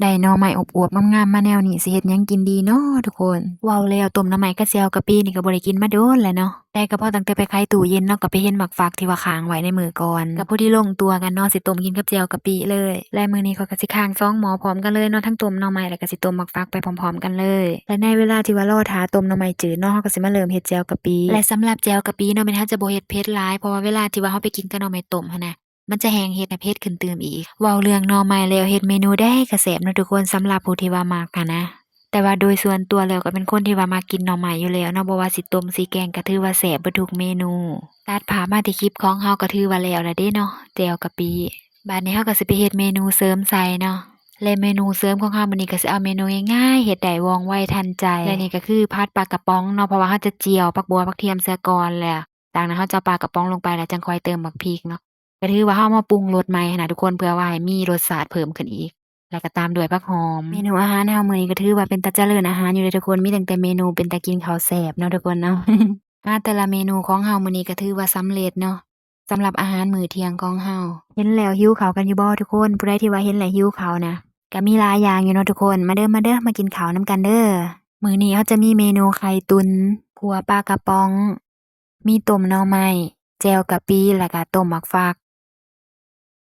ໄດ້ໜໍ່ໄມ້ອວບໆງາມໆມາແນວນີ້ ຊິເຮັດຫຍັງກິນດີເນາະທຸກຄົນ. ເວົ້າແລ້ວ ຕົ້ມໜໍ່ໄມ້ກັບແຈ່ວກະປິນີ້ກໍບໍ່ໄດ້ກິນມາດົນແລ້ວເນາະ, ແຕ່ກໍພໍຕັ້ງແຕ່ໄປໄຂຕູ້ເຢັນເນາະ ກໍໄປເຫັນໝາກຟາກທີ່ວ່າຄ້າງໄວ້ໃນມື້ກ່ອນ ກໍພໍດີລົງຕົວກັນເນາະ ຊິຕົ້ມກິນກັບແຈ່ວກະປິເລີຍ. ແລະມື້ນີ້ຂ້ອຍກໍຊິຄ້າງສອງໝໍ້ພ້ອມກັນເລີຍເນາະ ທັງຕົ້ມໜໍ່ໄມ້ ແລ້ວກໍຊິຕົ້ມໝາກຟາກໄປພ້ອມໆກັນເລີຍ. ແລະໃນເວລາທີ່ວ່າລໍຖ້າຕົ້ມໜໍ່ໄມ້ຈືດເນາະ ເຮົາກໍຊິມາເລີ່ມເຮັດແຈ່ວກະປິ. ແລະສຳລັບແຈ່ວກະປິເນາະ ແມ່ນເຮົາຈະບໍ່ເຮັດເຜັດຫຼາຍ ເພາະວ່າເວລາທີ່ວ່າເຮົາໄປກິນກັບໜໍ່ໄມ້ຕົ້ມຫັ້ນນະ ມັນຈະແຮ່ງເຮັດໃຫ້ເຜັດຂຶ້ນຕື່ມອີກ. ເວົ້າເລື່ອງໜໍ່ໄມ້ແລ້ວ ເຮັດເມນູໃດກໍແຊບເນາະທຸກຄົນ ສຳລັບຜູ້ທີ່ວ່າມັກຫັ້ນນະ. ແຕ່ວ່າໂດຍສ່ວນຕົວແລ້ວກໍເປັນຄົນທີ່ວ່າມັກກິນໜໍ່ໄມ້ຢູ່ແລ້ວເນາະ, ບໍ່ວ່າຊິຕົ້ມ ຊິແກງ ກໍຖືວ່າແຊບເບິດທຸກເມນູ. ຕັດພາບມາທີ່ຄລິບຂອງເຮົາກໍຖືວ່າແລ້ວລະເດ້ເນາະ ແຈ່ວກະປິ. ບາດນີ້ເຮົາກໍຊິໄປເຮັດເມນູເສີມໃສ່ເນາະ. ແລະເມນູເສີມຂອງເຮົາມື້ນີ້ກໍຊິເອົາເມນູງ່າຍໆ ເຮັດໄດ້ວ່ອງໄວທັນໃຈ. ແລະນີ້ກໍຄືຜັດປາກະປ໋ອງເນາະ, ເພາະວ່າເຮົາຈະຈຽວຜັກບົ່ວຜັກທຽມເສຍກ່ອນ ແລ້ວຈາກນັ້ນເຮົາຈະເອົາປາກະປ໋ອງລົງໄປ ແລ້ວຈັ່ງຄ່ອຍເຕີມໝາກພິກເນາະ. ກໍຖືວ່າເຮົາມາປຸງລົດໃໝ່ຫັ້ນນະທຸກຄົນ ເພື່ອວ່າໃຫ້ມີລົດຊາດເພີ່ມຂຶ້ນອີກ ແລ້ວກໍຕາມດ້ວຍຜັກຫອມ. ເມນູອາຫານເຮົາມື້ນີ້ກໍຖືວ່າເປັນຕາຈະເລີນອາຫານຢູ່ເດ້ທຸກຄົນ, ມີຕັ້ງແຕ່ເມນູເປັນຕາກິນເຂົ້າແຊບເນາະທຸກຄົນເນາະ. ອາ ແຕ່ລະເມນູຂອງເຮົາມື້ນີ້ກໍຖືວ່າສຳເລັດເນາະ ສຳລັບອາຫານມື້ທ່ຽງຂອງເຮົາ. ເຫັນແລ້ວຫິວເຂົ້າກັນຢູ່ບໍ່ທຸກຄົນ? ຜູ້ໃດທີ່ວ່າເຫັນແລ້ວຫິວເຂົ້ານະ ກໍມີຫຼາຍຢ່າງຢູ່ເນາະທຸກຄົນ. ມາເດີ ມາເດີ ມາກິນເຂົ້ານຳກັນເດີ. ມື້ນີ້ເຮົາຈະມີເມນູໄຂ່ຕຸນ, ຂົ້ວປາກະປ໋ອງ, ມີຕົ້ມໜໍ່ໄມ້, ແຈ່ວກະປິ ແລ້ວກະຕົ້ມໝາກຟາກ.